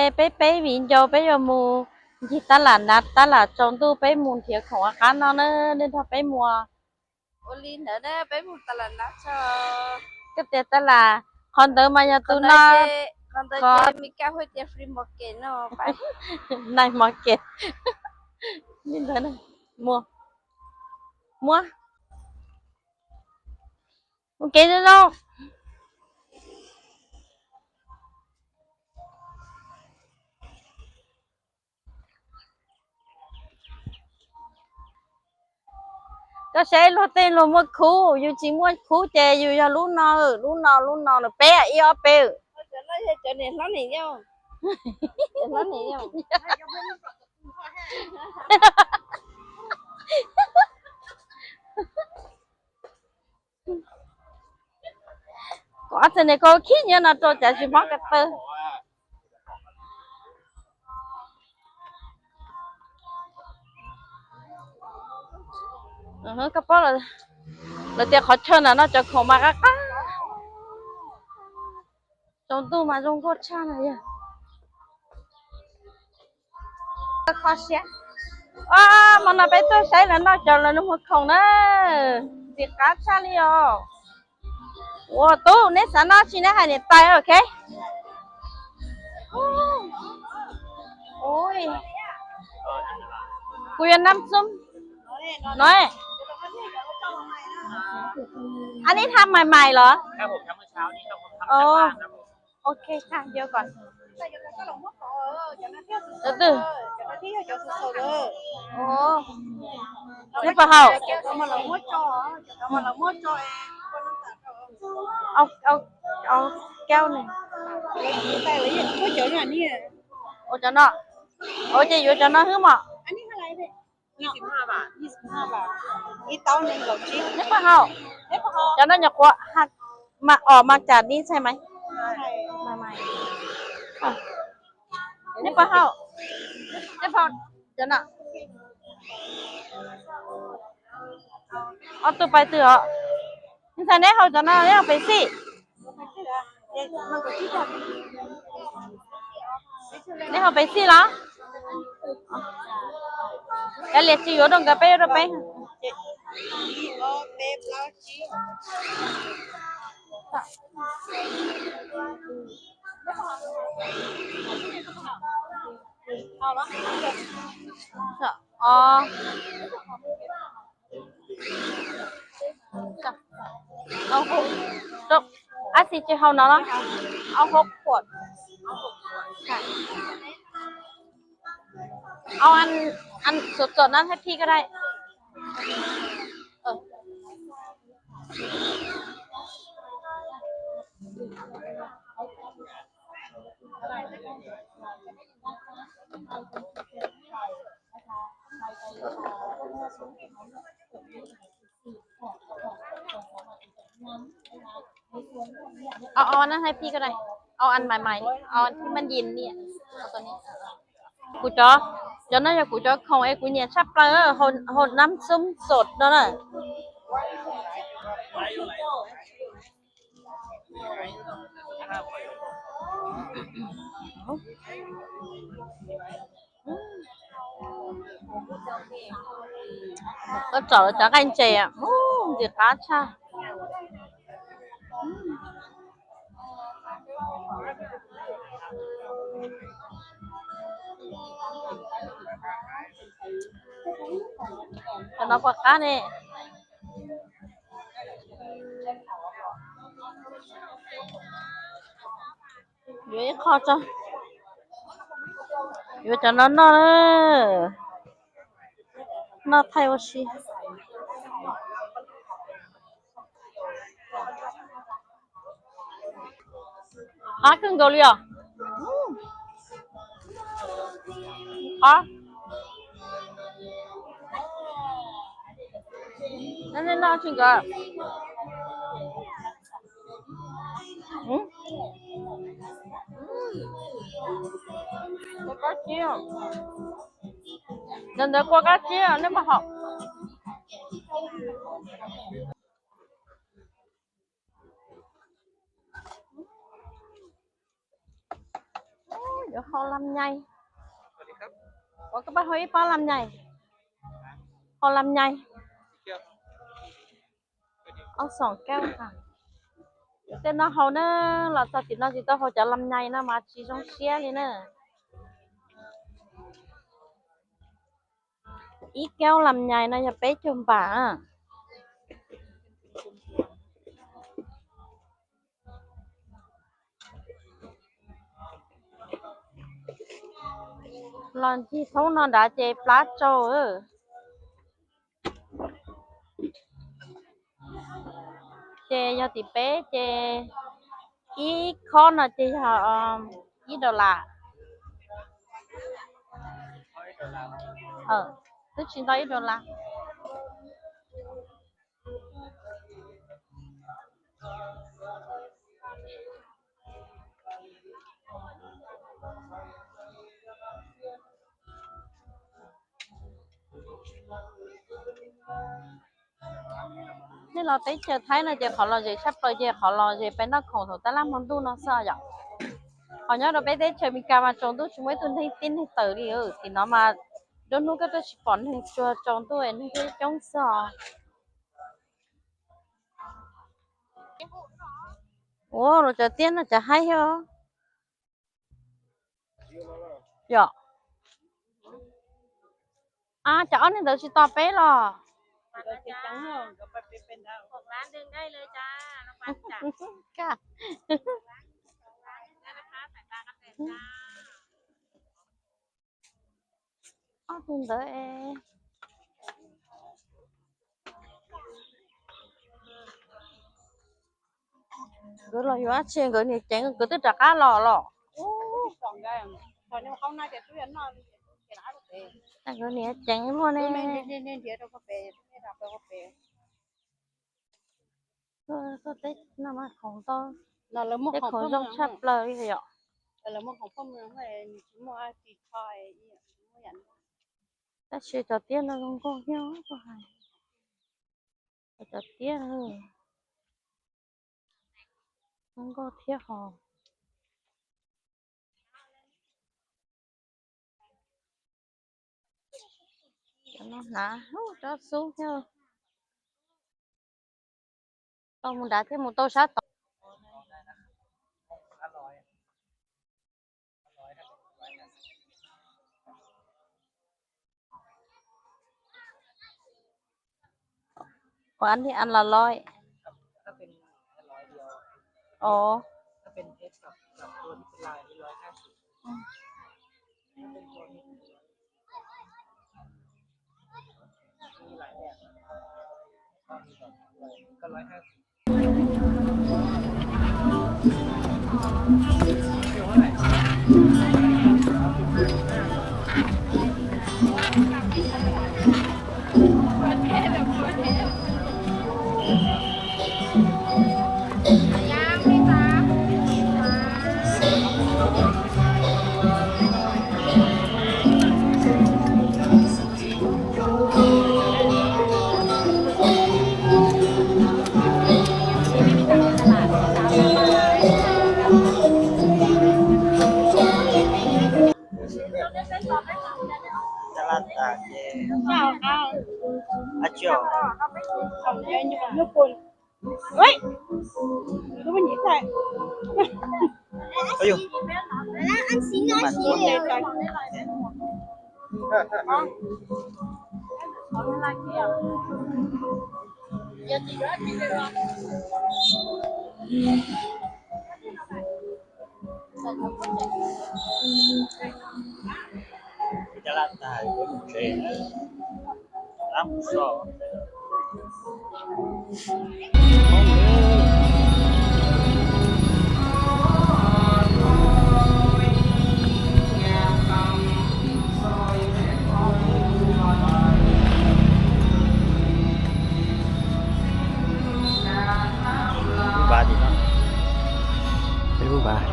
Peb peb viv ncaus peb yuav mus ncig tab lam nav tab lam tsaus ntuj peb mus nrhiav khoom qab no na, nej nrog peb mus. Ua li ntawd peb mus tab lam nav tso. Koj tias tab lam, qhov ntawd mas yog tus no, qhov ntawd ces Meskas hu tias flea market no, night market. Li ntawd, muab, muab, mus kev zoo zoo. Koj saib luag tej luag muaj khub, yus tsis muaj khub ces yus yog lub no, lub no, lub no, peb ib ob peb. Kuv ob txhais niag koj khib nyiab no rau cav tsis mob ko taw. Koj paub lawm tias qhov chaw ntawm no cov khoom mas qab qab, tsaus ntuj mas zoo nkauj tshaj na yog. Kho siab. Hmo no peb tuaj saib lawv noj cov lawv lub muag khoom na, ntxim qab tshaj li os. Ua tub, neb xav noj tsis neb hais niam tais, ok. Kuv yuav nam xum no. Anib tha mais mais los? Ok, tha yuav kom. Tus twg? Neb puas haum? Au, au, au, kau ne. Ua cov no. Ua ces yuav cov no hwb mos. Neb puas haum? Cov no nyuam qhuav, mas os mas cas ni ntxhais mas. Neb puas haum? Neb puas haum cov no? Ob tug pais twg os? Ntxhais neb haus cov no neb haus pes xij? Neb haus pes xij los? Kav liam tsis yuav rau nkawd, peb yuav rau peb. Ab, xij tsis haus no los? Ao hauv khuam. Ao ăn, ăn sốt sốt ănให้พี่ก็ได้. Ao, ao ănให้พี่ก็ได้. Ao ăn mài mài đi. Ao ănที่มันเย็นเนี่ย. Aoตัวนี้. Kuv cov, cov no yog kuv cov khoom es kuv nyiam tshaj plaws, hau, hau nam xum sột no na. Koj tsom cov nqaij ntses, ntxim qab tshaj. Cov no puas qab ne? Yuav ib qho tso. Yuav cov no noj, noj thaij ua si. Qab kawg nkaus li os. Qab. Nej noj tsis nkawd. Kua kab tsib. Ntawd ntawd kua kab tsib, nej puas haum? Hau lam nyai. Ua koj pab hau ib pob lam nyai. Hau lam nyai. Ob xoom kaub. Tej no hau na, los txog tim no tsis tau hau cov lam nyai no mas tsis zoo siab li na. Ib kaub lam nyai no yog peb caug npam. Los ncig thoob no nrad ces plab tsau. Ces yog tim peb ces ib khob no ces yog ib dollar. Twb tsis ntau ib dollar. Nej los teb chaws Thaib no ces qhov lom zem tshaj plaws ces qhov lom zem peb noj khoom thaum tab laj hmo ntuj no xwb yom. Qhov nyob rau peb teb chaws Amelikas mas tsaus ntuj tsis muaj ib tug neeg tib neeg tawm li. Tim no mas nruab hnub koj tuaj tsis pom neeg, tsuas tsaus ntuj neeg thiaj coob xwb os. Ua los cov tiab no cov haib os. Yom. A, cov ob neeg ntawd tsis tos peb los? Ob tug ntawd es nkawd los yuav dab tsi, nkawd niam ceev, nkawd twb rov qab los los. Nkawd niam ceev luaj ne. Tuaj teb no mas khoom ntau, tej khoom zoo tshaj plaws li yom. Tab sis cov tiab no zoo nkauj thiab, cov tiab zoo nkauj thiab hos. Cov no hnav tsob xub thiab. Tau mus nrad thiab mus tau sab tod. Ua an li an los loj. Ồ. Tab laj tas ces, ab tsi os. Tab laj tas ces mus tsev. Tab mus so. Lub vas tim no, peb lub vas.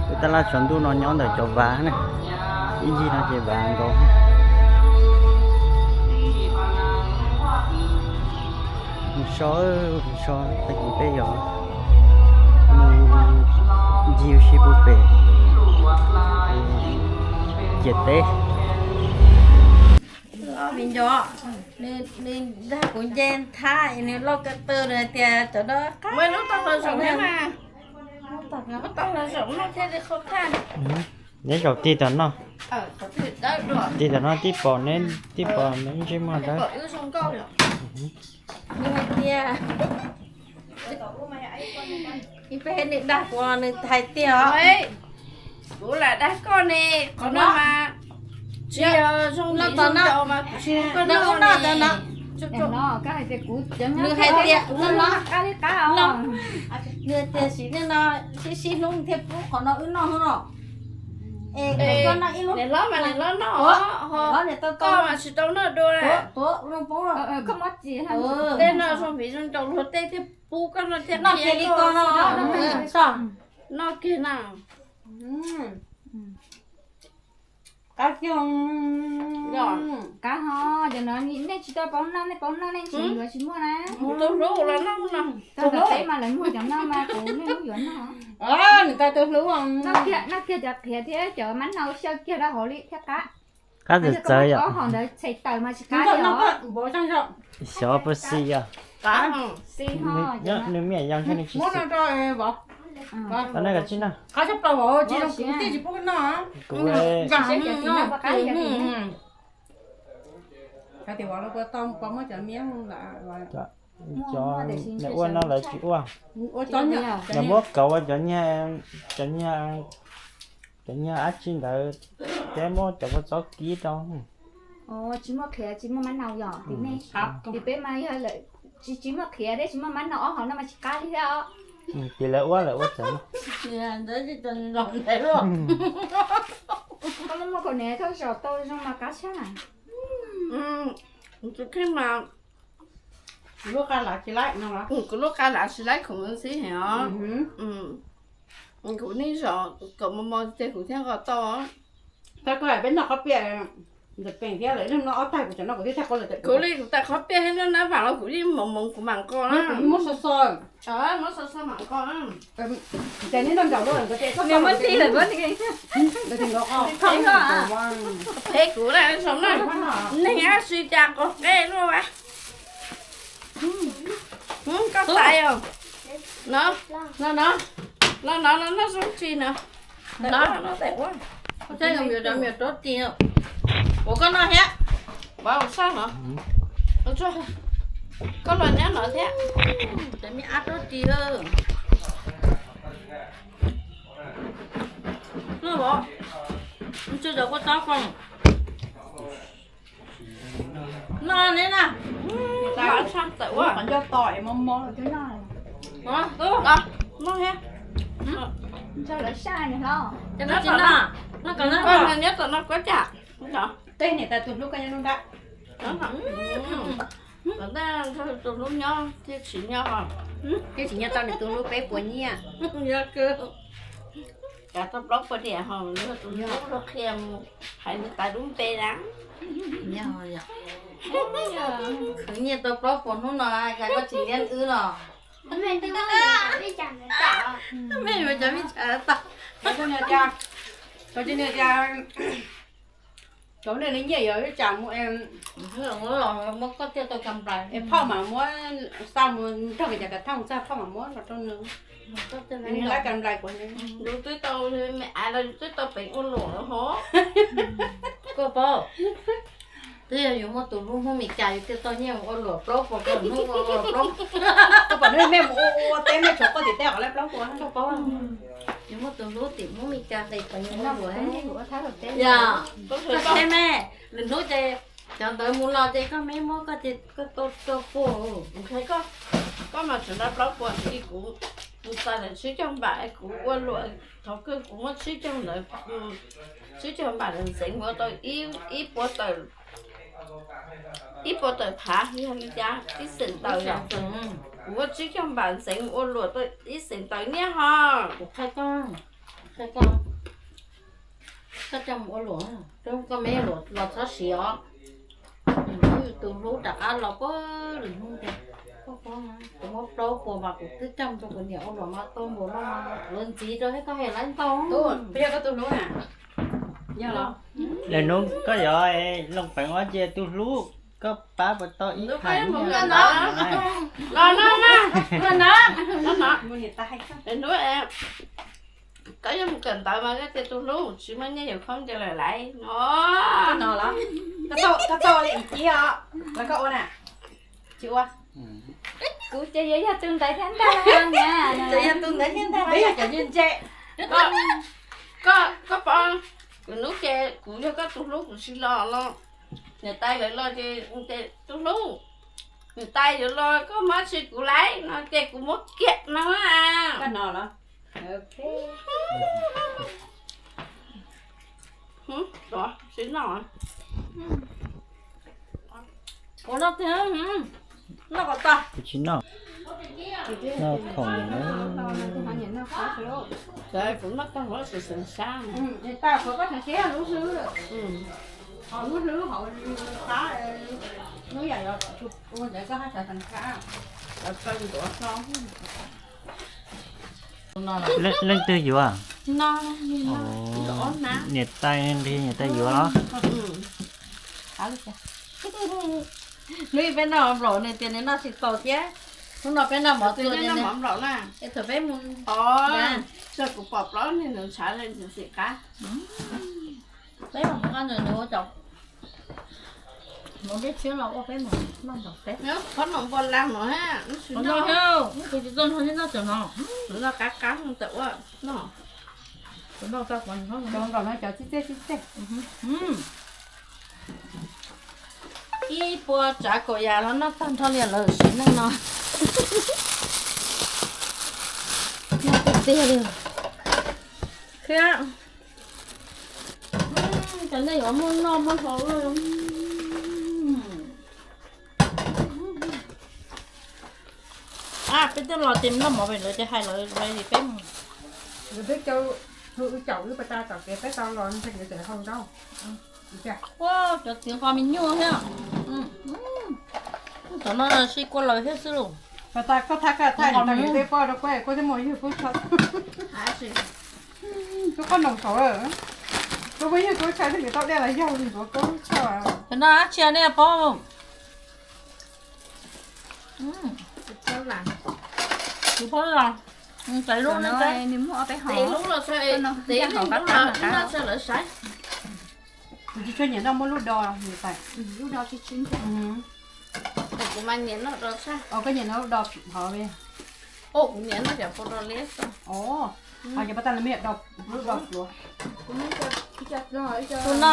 Peb tab laj tsaus ntuj no nyob ntawm cov vas na, ib ncig no ces vas nkaus. Mus So, so, tag kis peb yuav mus ncig ua si puag pem ciam teb. Los me nco, nws dag kuv nce thab es nws loj ko taw nws hais tias cov no qab. Muab lub tog los zaum thiab mas. Lub tog los zaum no thiaj li qhau thaj. Neb zaum tig tom no. Tig tom no tib pom neb, tib pom neb ntsej muag dawb. Nws hais tias, ib peb nws dag kuv, nws hais tias os. Kuv lam dag koj ne, qhov no mas tsis yog zoo li zoo ncaus mas kuv tsis pub koj noj ne. Nws hais tias, nws hais tias sim neej no sib sib hlub thiaj pub qhov no wb noj hnub no. Es koj noj ib lub, nws hlob mas nws hlob noj, koj mas tsis tau noj dua. Tuav, tuav, ua zoo poob. Tej no zoo viv zoo ncaus luag tej thiaj pub koj noj thiaj noj kiag li koj no. Noj kiag na. Qab kiag. Qab ho, cov no nej tsis tau paub noj, nej paub noj nej tseem yuav tsis muaj na. Tus hlub los noj no. Tau tus hlub mas lawv muag cov no mas kuv nej muab yuav noj. Nws tau tus hlub. Noj kiag cov qhiav thiab cov mab nau xyaw kiag rau hauv li thiab qab. Qab txawv txawv yom. Ob hom ntawd txhais taws mas tsis qab li os. Xyov puas xis yom. Xis ho, nws me nyuam yaus ntshe nws tsis xis. Qab tshaj plaws os, tsis zoo kuv thiaj tsis pub noj. Kuv, cov, cov ua no lawv tsis ua. Lawv muab kauv ua cov nyiaj, cov nyiaj, cov nyiaj dab tsi ntawd, thiab muab cov kua txob kib rau. Tsis muaj qhiav tsis muaj mab nau yom, tim nej. Tim peb mas yog lawm, tsis, tsis muaj qhiav thiab tsis muaj mab nau ob hom no mas tsis qab li thiab os. Tim lawv ua lawv ua txawv. Koj muaj kaus hniav thauj zom tau zoo mas qab tshaj. Kuv lub qa lav tsis laib no los? Kuv lub qa lav tsis laib khoom ntxhib heev os. Kuv nej zom kom mos mos tiag kuv thiaj nqos tau. Thaum koj hais peb noj qhob piaj ntawm peem thiab lawm, noj ob tag kuv tseem noj kuv thiaj tag koj lawm. Kuv li kuv tag qhob piaj thiab noj nab vam los kuv yeej moov moov kuv mam nqos na. Muab so so. Muab so so mam nqos na. Ces neb noj nraum lawm nkawd tias muab tib lawm. Nkawd tias nkawd qos. Phem kuv na, neeg ab si cas qos qe luaj. Koj tais os. No, no, no, no, no, no zoo tsis no. Koj yuav cov me nyuam rab ris, ua koj noj thiab. Koj los nyob no thiab. Cov me ab rab ris. Noj los, ntshe cov kua txob ko. Noj ne na. Qhov ncauj to es mob mob. Noj thiab. Ntshe lawv saj nws hlo. Nyob tom no kuv cam. Tej niam tais tus hlub koj nyob lub nrab. Tus hlub nyob thiaj tsim nyog, thiaj tsim nyog tau nws tus hlub peb puas nyiaj. Kav tau plaub puas diam ho, tus hlub luag qhia mus hais nws tais lub npe na. Khwv nyiaj tau plaub puas hnub no, cas koj tsis liab wb los? Mej yuav cov vij tsam tau. Cov nej li nyiaj yog ib tsam muab, muab koj thiaj tau cov nplais es phauj mam muab xa mus nrog koj cov kav thaj mus txog phauj mam muab los rau nws. Nws lab cov nplais kuv. Yus twb tau me ais los yus twb tau peev ua luam lawm hov. Koj paub, twb yog yus muaj tus hlub hnub Mes Kas yus thiaj tau nyiaj mus ua luam plaub puas, hnub ua luam plaub. Koj pom hnub mej mus ua ua teb mej tshuav koj tim teb qhov lab plaub puas. Koj paub, yus muaj tus hlub tim hnub Mes Kas nqis pom yus ua luam. Yog, koj teb mej, lwm hnub ces cov ntawd mus los ces koj meb muab koj ces koj tau rau puas. Koj mas tseem lab plaub puas, kuv mus txais lawm tsib caug npam, kuv ua luam thaum kawg kuv muab tsib caug ntawd, tsib caug npam ntawd ntxeev ua tau ib puas tawm, ib puas tawm phav yog li cas ib xeem tawm yom. Kuv muab tsib caug npam ntxeev ua luam tau ib xeem tawm niaj ho. Kuv qhia koj, qhia koj, koj coj mus ua luam, koj meb luam los txhob siav os. Hnub yus tus hlub rov qab los puag lwm hnub tiag. Kuv muab plaub puas mas kuv twb coj rau kuv niam ua luam mas tau npaum no mas lawv ntxiv rau thiab koj hem lawv ntau. Yog koj tus hlub na. Yog los. Lawm hnub koj yuav looj peev ob cia tus hlub, koj pab puas tau ib hais no. Los no na, los no. Hnub koj yuav mus kawm ntawv mas koj cia tus hlub tsis muaj nyiaj yuav khaub ncaws lawm laiv no. Koj tau li ib os, los koj ua na. Tsis ua. Kuv ces yuav yog tus ntawd thiab ntag. Ces yog tus ntawd thiab ntag, yog cov ntse. Koj pom, kuv hnub ces kuv yog koj tus hlub kuv tsis los los. Niam tais lawv los ces tus hlub, niam tais yuav los koj muab tsis kuv laiv no ces kuv muab kiag no. Koj no los. Tsis noj. Ua noj tiag, noj kom tag. Kuv tsis noj. Noj khoom. Kuv noj tag lub sab sab. Tag kuv koj tseem siab lub hlwb. Ho lub hlwb hauv qab, lub yam yuav ua ntawd koj haj sawv tsees qab. Tawv ntuav hlo. Leej, leej twg yuav? Niam tais nqis niam tais yuav los? Hnub peb noj mov nplaum nws tias nws noj tsis tau thiab. Hnub no peb noj mov txuas, noj mov nplaum na. Es thaum peb mus, kuv pom plaub niag nws ntshav li ntxim qab. Peb mus mus noj nws ua cov mov dej tshiab los ua peb mus noj nplaum peb. Qhov no npua las no ha, kuv tsis tau nrog nej noj cov no. Nws noj qab qab tawm ua no. Cov nplaum no cov txij txej txij txej. Ib puas tsav kaum yam los noj tag nrho li lawm sim neej no. Noj tiag tiag li. Khiab. Cov nej yuav muaj noj muaj haus. Peb twb los ces noj mov pem lawv ces hais lawv li peb mus. Peb caum, wb caum wb pas tas tom kev peb tau los ntshe yuav tseem haus nrau. Ua cov txiv nqos me nyuaj thiab. Cov no sib kua laws thiab xwb los. Pas tas koj thab koj thab nqos me nyuaj tej poj rau kuv kuv thiaj muaj ywg kub tshaj. Koj qoj noom saud, koj muaj ywg kub tshaj thiaj li tau dej los yog ntxuav kub tshaj. Cov no dab tsi nej paub? Tus phob los, tes lub, tes lub los, tes lub los noj tso lawv saib. Kuv tsis tshua nyiam noj muaj lub do, nyiam tais. Lub do tsis tsis. Kuv mas nyiam noj do tshaj. Koj nyiam noj lub do hov li. Kuv nyiam noj cov pua do liab xwb. Os, cov pas tas lawv muaj do, lub do pluav. Tus no,